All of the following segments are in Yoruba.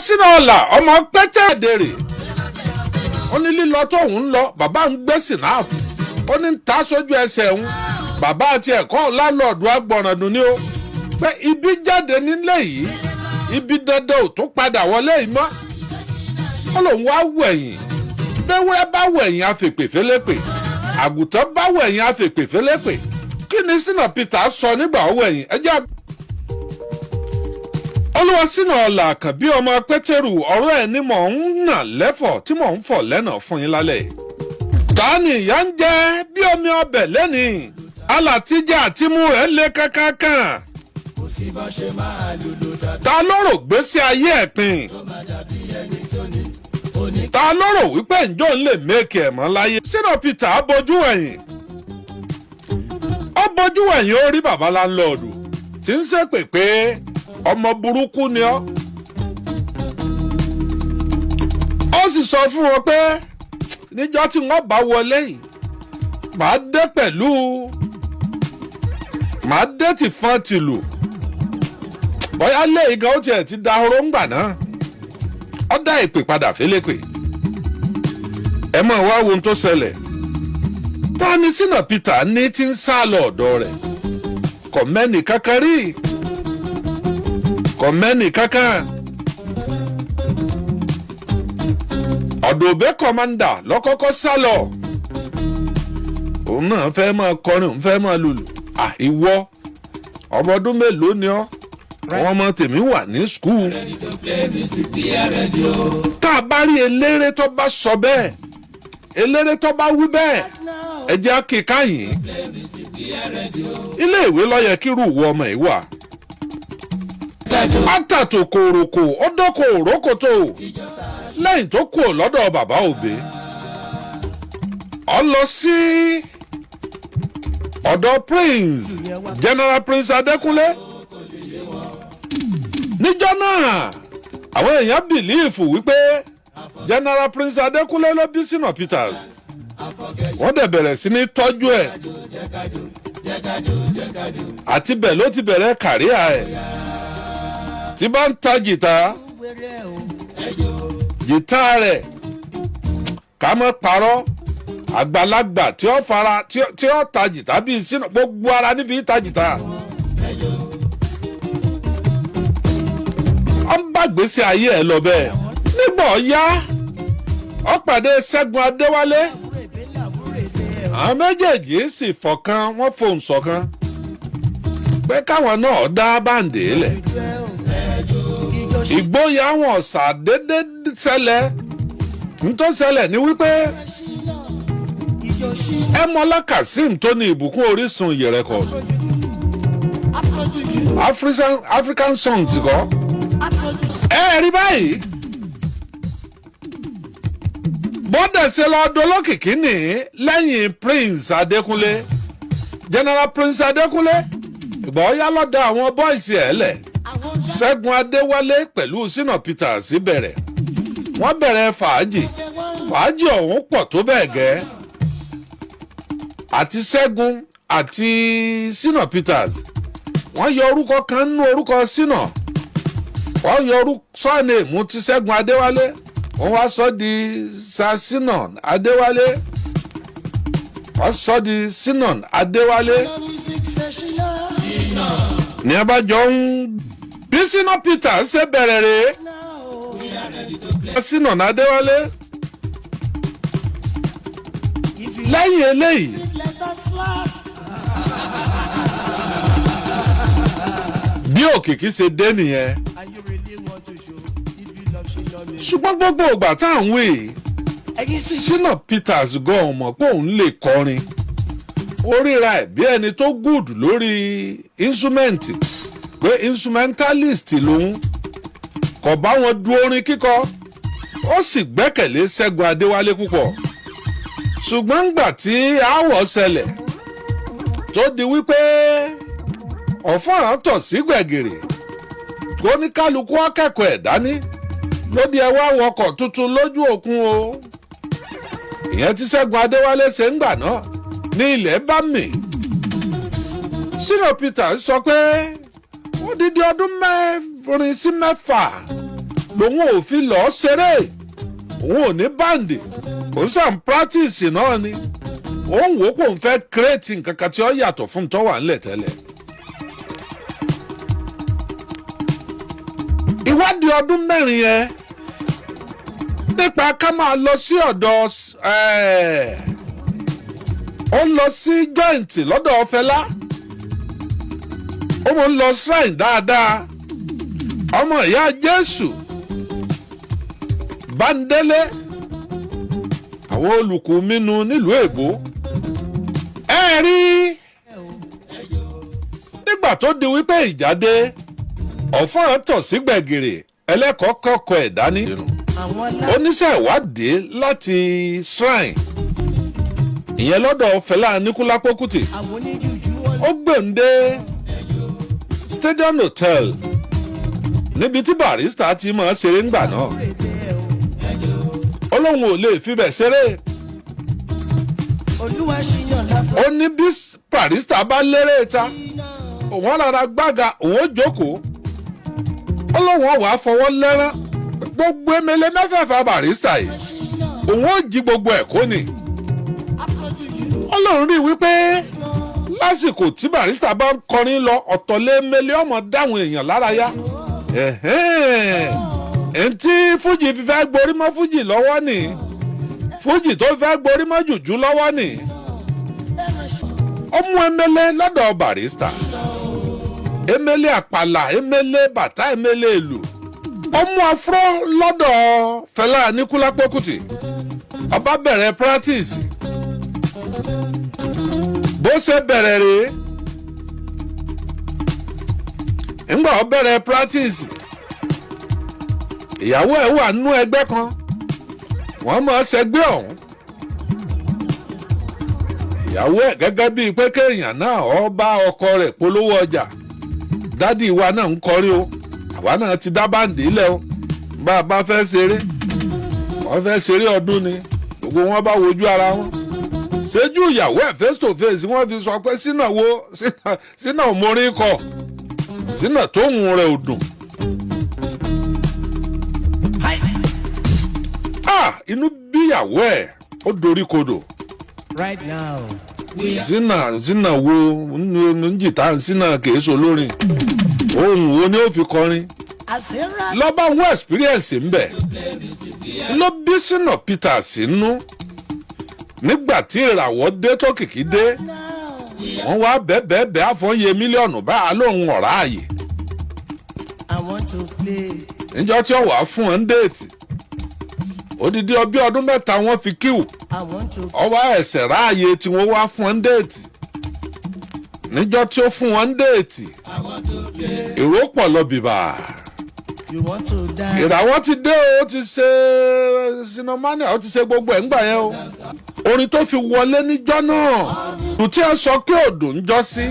Sínú ọ̀la ọmọ pẹ́tẹ́ẹ̀dẹ̀rẹ̀, ó ní lílọ tóun ń lọ, bàbá ń gbé sinapu, ó ní ń ta sójú ẹsẹ̀ òun. Bàbá àti ẹ̀kọ́ landlord agbọ̀ràndùn ni ó pé ibi jáde nílé yìí, ibi dandan ò tún padà wọlé yìí mọ́. Ó lóun wá wẹ̀yìn. Bẹ́wúrẹ́ bá wẹ̀yìn, àfèpè félépè. Àgùntàn bá wẹ̀yìn, àfèpè félépè. Kí ni Ṣínà Peter sọ nígbà ó wẹ̀yìn? Ẹ jẹ́ Olúwa Sínà Ọ̀là Àkànbí ọmọ Pétérù. Ọ̀rọ̀ ẹ̀ ni mò ń nà lẹ́fọ̀ tí mò ń fọ̀ lẹ́nà fún yín lálẹ́ yìí. Ta ni ìyá ń jẹ bí omi ọbẹ̀ lẹ́nìí? Alàtijọ́ àtimú rẹ̀ lé kákákàn. Ta ló rò gbésí ayé ẹ̀ pin? Ta ló rò wípé ǹjọ́ ń lè make ẹ̀ mọ́ láyé? Ṣínà Peter bójú ẹ̀yìn, ó bójú ẹ̀yìn, ó rí bàbá landlord tí ń ṣépè pé ọmọ burúkú ni ọ́. Ó sì sọ fún wọn pé níjọ́ tí wọ́n bá wọlé yìí, màá dé pẹ̀lú, màá dé tìfọ́n tìlù. Bóyá lé ìgbà ó tiẹ̀ ti da oró ńgbà náà, ó dá ìpè padà félépè. Ẹ mọ̀ wá wo ohun tó ṣẹlẹ̀. Ta ni Ṣínà Peter ní tí ń sá lọ ọ̀dọ̀ rẹ̀? Kò mẹ́nì kankan rí, kò mẹ́nì kankan. Ọ̀dọ̀ òbẹ́ kọ́mándà lọ́kọ́kọ́ sá lọ. Òun náà fẹ́ máa kọrin, òun fẹ́ máa lùlù. À, ìwọ ọmọ ọdún mélòó ni ọ́? Àwọn ọmọ tèmi wà ní school. Tá a bá rí eléré tó bá sọ bẹ́ẹ̀, eléré tó bá wí bẹ́ẹ̀, ẹ jẹ́ á kí káyìn. Ilé ìwé ló yẹ kírú ìwọ ọmọ yìí wà. Átàtò kòròkò, ó dóko òrókòtò lẹ́yìn tó kù lọ́dọ̀ bàbá òbí. Ọ lọ sí ọ̀dọ̀ Prince, General Prince Adékúnlé. Níjọ́ náà, àwọn èèyàn believe wípé General Prince Adékúnlé ló bí Ṣínà Peters. Wọ́n dẹ̀ bẹ̀rẹ̀ sí ní tọ́jú ẹ̀. Àti bẹ́ẹ̀ ló ti bẹ̀rẹ̀ career ẹ̀ tí bá ń ta jìtá. Jìtá rẹ̀, ká mọ́ parọ́, àgbàlagbà tí ó fara tí ó ta jìtá bíi sínú gbogbo ara nífi ta jìtá. Ó ń bá gbèsè ayé ẹ lọ bẹ́ẹ̀. Nígbà ó yá, ó pàdé Ṣẹ́gun Adéwálé. Àwọn méjèèjì sì fọ̀kan, wọ́n fohùn ṣọ̀kan pé káwọn náà dá band lẹ̀. Ìgboyà wọn ṣàdédé ṣẹlẹ̀. Ntọ́ ṣẹlẹ̀ ni wípé Ẹmọlá Kazeem tó ní Ìbùkún Orísun Ìyè Record, African songs kọ́ ẹ rí báyìí, bọ́dẹ̀ ṣe lọ dolókìkí ní lẹ́yìn Prince Adékúnlé, General Prince Adékúnlé. Ìgbà ó yá, lọ́dọ̀ àwọn boys ẹ̀ lẹ̀, Ṣẹ́gun Adéwálé pẹ̀lú Ṣínà Peters bẹ̀rẹ̀. Wọ́n bẹ̀rẹ̀ fàájì. Fàájì ọ̀hún pọ̀ tó bẹ́ẹ̀ gẹ́. Àti Ṣẹ́gun àti Ṣínà Peters, wọ́n yọ orúkọ kan nínú orúkọ Ṣínà, wọ́n yọ orúkọ surname ti Ṣẹ́gun Adéwálé, wọ́n wá sọ di Ṣínà Adéwálé. Wọ́n sọ di Ṣínà Adéwálé ní abájọ ń bí Ṣínà Peters ṣe bẹ̀rẹ̀ rèé. Ṣínà Adéwálé lẹ́yìn eléyìí, bí òkìkí ṣe dé nìyẹn. Ṣùgbọ́n gbogbo ìgbà tá à ń wí, Ṣínà Peters gan mọ̀ pé òun lè kọrin. Ó ríra ẹ̀ bí ẹni tó good lórí instrument, pé instrumentalist lòun, kò bá wọn du orin kíkọ. Ó sì gbẹ́kẹ̀lé Ṣẹ́gun Adéwálé púpọ̀. Ṣùgbọ́n ńgbà tí aáwọ̀ ṣẹlẹ̀, tó di wípé ọ̀fọ̀ràn tọ̀ sí gbẹ̀gìrì, tó ní kálukú akẹ́kọ̀ọ́ ẹ̀ dání, ló di ẹ wá wọkọ̀ tuntun lójú òkun o. Ìyẹn tí Ṣẹ́gun Adéwálé ṣe ń gbà náà ní ilẹ̀ bá mì. Ṣínà Peters sọ pé ó dídí ọdún 4 sí 6 Lòun ò fi lọ́ọ́ ṣeré, òun ò ní band, òun sàn practice náà ni. Òun wò ó pé òun fẹ́ create nǹkan kan tí ó yàtọ̀ fún tó wà ńlẹ̀ tẹ́lẹ̀. Ìwádìí ọdún 4 yẹn nípa ká máa lọ sí ọ̀dọ̀, ó lọ sí joint lọ́dọ̀ Fẹlá, ó mọ̀ ń lọ shrine dáadáa, ọmọ ìyá Jésù Bándélé, àwọn olùkù mímu nílùú Èbó. Ẹ rí nígbà tó di wípé ìjà dé, ọ̀fọ́n tọ̀ sí gbẹ̀gìrì, ẹlẹ́kọ̀ọ́ kọ́kọ́ ẹ̀ dání. Oníṣẹ́ ìwádìí láti shrine ìyẹn lọ́dọ̀ Fẹlá Aníkúlápó Kútì, ó gbèǹde Stadium Hotel níbi tí Barrister ti máa ṣeré ńgbà náà. Ó lóun ò lè fibẹ̀ ṣeré. Ó ní bí Barrister bá lérè ta, òun rárá gbága, òun ó jókòó. Ó lóun ó wàá fọwọ́ lẹ́rán gbogbo emele mẹ́fẹ̀ẹ̀fà Barrister yìí, òun ó jí gbogbo ẹ̀ kó ni. Ó lóun rí i wípé lásìkò tí Barrister bá ń kọrin lọ, ọ̀tọ̀lé emele ọmọ dáhùn èèyàn lárayá. Ntí fújì fi fẹ́ gborí mọ́ fújì lọ́wọ́ ni, fújì tó fẹ́ gborí mọ́ jùjú lọ́wọ́ ni. Ó mú emele lọ́dọ̀ Barrister, emele àpàlà, emele bàtà, emele ìlù. Ó mú afro lọ́dọ̀ Fẹlá Aníkúlápó Kútì. Ọba bẹ̀rẹ̀ practice. Bó ṣe bẹ̀rẹ̀ rèé. Ńgbà ó bẹ̀rẹ̀ practice, ìyàwó ẹ̀ wà nínú ẹgbẹ́ kan, wọ́n máa ṣẹgbẹ́ ọ̀hún. Ìyàwó ẹ̀ gẹ́gẹ́ bíi pé kéèyàn náà ó bá ọkọ rẹ̀ polówó ọjà: "Daddy wa náà ń kọrin o, àwa náà ti dá band ilẹ̀ o." Bá a bá fẹ́ ṣeré, wọ́n fẹ́ ṣeré ọdún ni, gbogbo wọn bá wojú ara wọn, ṣéjú ìyàwó ẹ̀ face to face, wọ́n fi sọ pé sínà wo sínà ò mórí kọ, sínà tóhùn rẹ̀ ò dùn. Ah, inú bíyàwó ẹ̀, ó dorí kodò. Right now. Sínà, sínà wo ń jìtá, sínà kìí so lórin, ohun wo ni ó fi kọrin? Àṣírà. Lọ́ba ń experience ń bẹ̀ ló bí Ṣínà Peters sínú. Nígbà tí ìràwọ̀ dé, tó kìkì dé, wọ́n wá bẹ́ẹ̀bẹ́ẹ̀ àfọ̀nyẹ mílíọ̀nù bá a lóun ọ̀rá àyè. I want to play. Níjọ́ tí ó wàá fún ọ́n date, odidi ọbí ọdún 3 wọ́n fi queue. I want to. Ọwọ́ ẹ̀sẹ̀ ráàyè tí wọ́n wá fún ọ́n date. Níjọ́ tí ó fún wọn date, èrò pọ̀ lọ bìbà. You want to dance. Ìràwọ̀ ti dé o, ó ti ṣe sinimá, ó ti ṣe gbogbo ẹ̀ ńgbà yẹn o. Orin tó fi wọlé níjọ́ náà tù tí ẹ sọ pé òdùn ń jọ sí,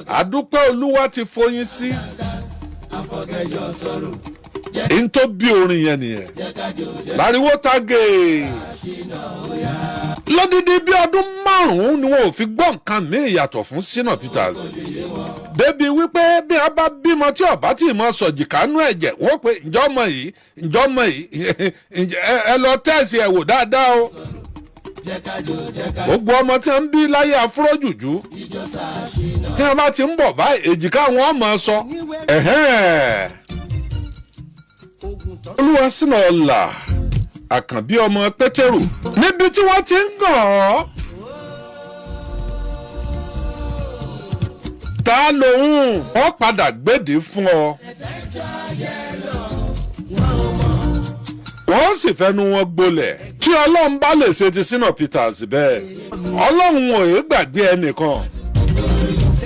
àdúpẹ́ olúwa ti foyín sí n tó bí orin yẹn nìyẹn. Láriwo tagè lódìdí bí ọdún 5 ni wọn ò fi gbọ́ nǹkan míì yàtọ̀ fún Shina Peters, débi wípé bí a bá bímọ tí ọba tí mọ sọ̀jìkánú ẹ̀jẹ̀, wọ́n pe ǹjọ́ ọmọ yìí, ǹjọ́ ọmọ yìí, ẹ lọ test ẹ̀ wò dáadáa o. Gbogbo ọmọ tí wọ́n ń bí láyé afúrójùjú, tí wọ́n bá ti ń bọ̀ báyìí, èjìká wọn mọ̀ sọ ẹ̀hẹ́n. Olúwa sínú ọ̀la Àkànbí ọmọ Pétérù níbi tí wọ́n ti ń gàn ọ́. Ta lòun wọ́n padà gbèdé fún ọ. Wọ́n sì fẹnu wọn gbolẹ̀. Tí Ọlọ́run bá lè ṣe ti Shina Peters bẹ́ẹ̀, Ọlọ́run ò yé gbàgbé ẹnìkan.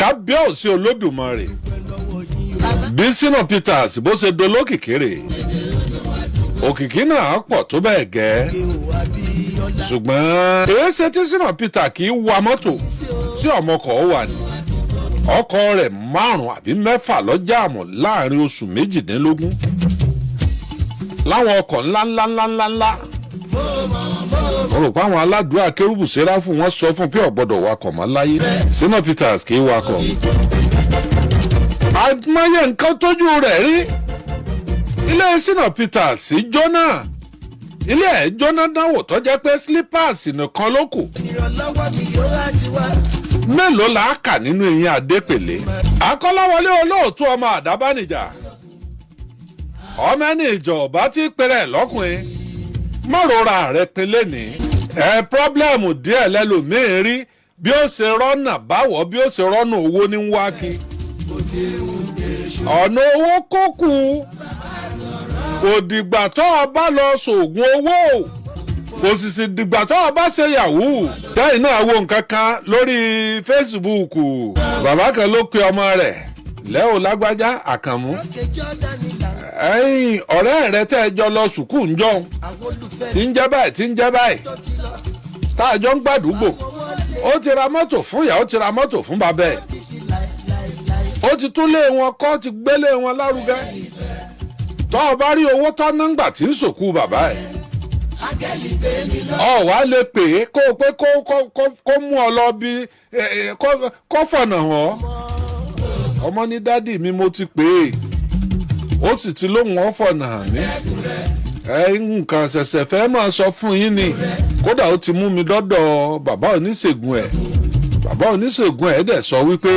Kábíyèsí Olódùmarè. Bí Shina Peters bó ṣe dolókìkí rè, òkìkí náà pọ̀ tó bẹ́ẹ̀ gẹ́. Ṣùgbọ́n èé ṣe tí Shina Peters kì í wa mọ́tò tí ọmọkọ̀ wà ní ọkọ rẹ̀ 5 àbí 6 lọ́jà àmọ̀ láàrin oṣù 18, láwọn ọkọ̀ ńláńláńláńlá. Mo rò pé àwọn aládùúrà kérúbù séráfù wọ́n sọ fún pé ò gbọ́dọ̀ wakọ̀ mọ́ láyé. Shina Peters kì í wakọ̀. Àìmọye nǹkan tójú rẹ̀ rí. Ilé Ṣínà Peters jóná, ilé ẹ̀ jóná dánwò tó jẹ́ pé slippers nìkan ló kù. Ìrànlọ́wọ́ mi yóò láti wá. Mélòó la á kà nínú eyín Adépèlé? Akọ́láwọlé Olóòtú, ọmọ Àdábánijà, ọmọ ẹni ìjọba tí pẹrẹ lọ́kùnrin mọ̀rọ̀ra rẹ̀ pin lẹ́nìí. Ẹ problem díẹ̀ lẹ́lòmíín rí, bí ó ṣe rọ́nà báwọ̀, bí ó ṣe rọ́nà owó ní wákì. Ọ̀nà owó kókù, kò dìgbà tó o bá lọ sògùn owó, kò sì dìgbà tó o bá ṣe yahoo. Tẹ́yìn náà wo nǹkan kan lórí Facebook, bàbá kan ló pe ọmọ rẹ̀ lẹ́ò lágbájá Àkànmú. Òkè Jọ́dánì là Ẹ̀yìn ọ̀rẹ́ rẹ tẹ́ ẹ jọ lọ sùkúù ń jọun àwọn olùfẹ́ tí ń jẹ́ báyìí, tí ń jẹ́ báyìí, tó ti lọ. Tá a jọ ń gbàdúgbò, Wọ́n lé ó ti ra mọ́tò fún ìyá, ó ti ra mọ́tò fún bàbá ẹ̀, títí láìláìláì. Ó ti tún lé wọn kọ́, ti gbélé wọn lárugẹ. Tọ́ ọ bá rí owó tọ́ nọ́ngbà tí ń sòkú bàbá ẹ̀, Áńgẹ́lì gbé mi lọ. Ọ wá lè pè é kó o pé kó mú ọ lọ bí ẹ, ẹ, kó fọ̀nà hàn ọ́. Ọmọ ní, "Daddy mi, mo ti pè é, ó sì ti lóhùn ọ́ fọ̀nà hàn mí. Ẹ nǹkan ṣẹ̀ṣẹ̀ fẹ́ máa sọ fún yín ni, kódà ó ti mú mi dọ́dọ̀ bàbá oníṣègùn ẹ̀. Bàbá oníṣègùn ẹ̀ dẹ̀ sọ wípé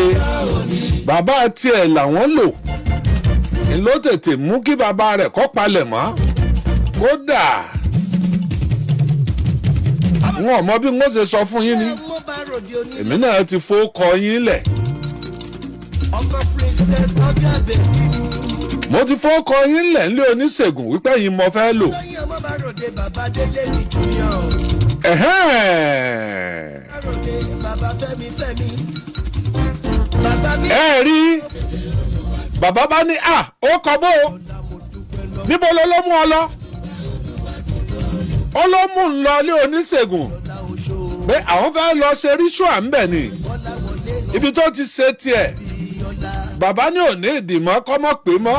bàbá tiẹ̀ làwọn lò ń ló tètè mú kí bàbá rẹ̀ kó palẹ̀ mọ́. Kódà wọn ò mọ bí wọn ṣe sọ fún yín ni." Mo bá ròde oní. Èmi náà ti fó kọ yín lẹ̀. Ọkọ Princess ọjọ́ bèbí mi. Mo ti fó kọ yín lẹ̀ nílé oníṣègùn wípé yín mo fẹ́ lò. Lóyún ọmọ bá ròde bàbá Délé mi junior. Ẹ̀hẹ́n. Bá ròde bàbá Fẹ́mi Fẹ́mi. Bàbá mi. Ẹ rí bàbá bá ní à ó kọ bó o níbo ló mú ọ lọ? Ó ló mú un lọ ilé oníṣègùn pé àwọn fẹ́ lọ ṣe ritual ńbẹ̀ ni, ibi tó ti ṣe tiẹ̀. Bàbá ní òní ìdìmọ́ kọ́mọ́ pé mọ́.